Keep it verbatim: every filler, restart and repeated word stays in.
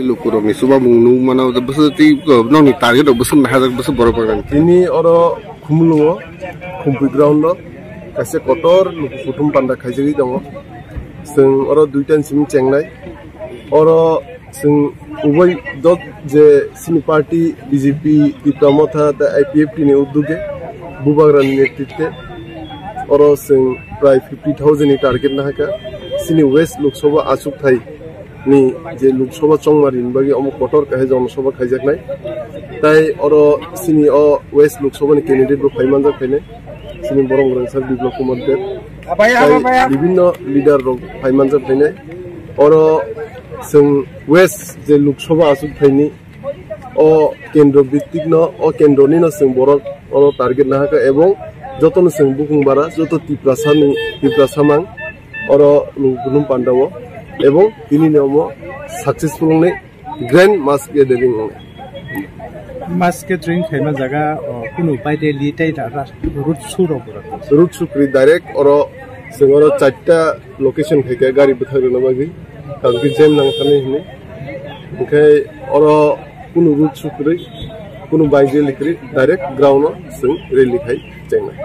Lukurokni chuba mung nung mano, bwswk tei, uh, nokni target rok bwswk nahajak, bwswk borok bagwi. Tini oro Khumulungo, Khumpui ground o kaisa kotor luku kuthum panda khaijagwi tongo. Chwng oro duita ni simi chengnai. Oro chwng ubai dot je sini party B J P, Tipra Motha tei I P F T ni uddoge, Bubagrani netritwe oro chwng prai fifty thousand ni target nahaka. Sini West Lok Sabha achukthai ni je Lok Sabha chongmari ni bagwi omo kotor kahai Jon Sabha khaijaknai. Tai oro sini o West Lok Sabha ni candidate bo phai manjak phainai. Sini borok rwngsa Biplab Kumar Deb. Tai bibinno leader rok phai manjak phainai. Oro chwng West je Lok Sabha achukthai ni o kendro bhitik no, o kendro ni no chwng borok oro target nahaka ebong joto no chwng bukung bara, joto Tiprasa ni, Tiprasa mang oro luku kuthum panda o, ebong tini ni omo successful wngnai grand mass gathering wngnai. Mass gathering khaima jaga, o, kunu baide li tai da ra-, road show rok bo rok. Road show kwrwi direct oro chwng oro charta location khaikha gari bwthak rwna bagwi. Tangki jam nang thani hwnwi. Hwnkhe oro kunu road show kwrwi, kunu bike rally kwrwi, direct ground o chwng rally khai chengnai.